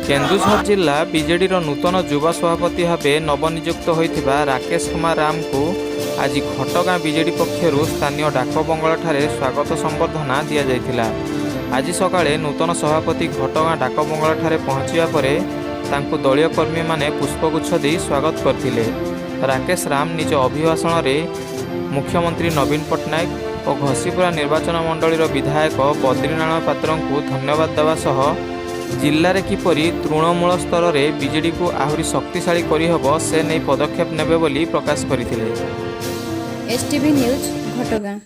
କେନ୍ଦୁଝର ଜିଲ୍ଲା ବିଜେଡିର ନୂତନ ଯୁବ ସଭାପତି ଭାବେ ନବନିଯୁକ୍ତ ହୋଇଥିବା ରାକେଶ କୁମାର ରାମଙ୍କୁ ଆଜି ଘଟଗାଁ ବିଜେଡି ପକ୍ଷରୁ ସ୍ଥାନୀୟ ଡାକ ବଙ୍ଗଳାଠାରେ ସ୍ୱାଗତ ସମ୍ବର୍ଦ୍ଧନା ଦିଆଯାଇଥିଲା। ଆଜି ସକାଳେ ନୂତନ ସଭାପତି ଘଟଗାଁ ଡାକ ବଙ୍ଗଳାଠାରେ ପହଞ୍ଚିବା ପରେ ତାଙ୍କୁ ଦଳୀୟ କର୍ମୀମାନେ ପୁଷ୍ପଗୁଚ୍ଛ ଦେଇ ସ୍ୱାଗତ କରିଥିଲେ। ରାକେଶ ରାମ ନିଜ ଅଭିଭାଷଣରେ ମୁଖ୍ୟମନ୍ତ୍ରୀ ନବୀନ ପଟ୍ଟନାୟକ ଓ ଘସିପୁରା ନିର୍ବାଚନ ମଣ୍ଡଳୀର ବିଧାୟକ ବଦ୍ରିନାରାୟଣ ପାତ୍ରଙ୍କୁ ଧନ୍ୟବାଦ ଦେବା ସହ ଜିଲ୍ଲାରେ କିପରି ତୃଣମୂଳ ସ୍ତରରେ ବିଜେଡିକୁ ଆହୁରି ଶକ୍ତିଶାଳୀ କରିହେବ, ସେ ନେଇ ପଦକ୍ଷେପ ନେବେ ବୋଲି ପ୍ରକାଶ କରିଥିଲେ। ଏସ୍ଟିଭି ନ୍ୟୁଜ୍, ଘଟଗାଁ।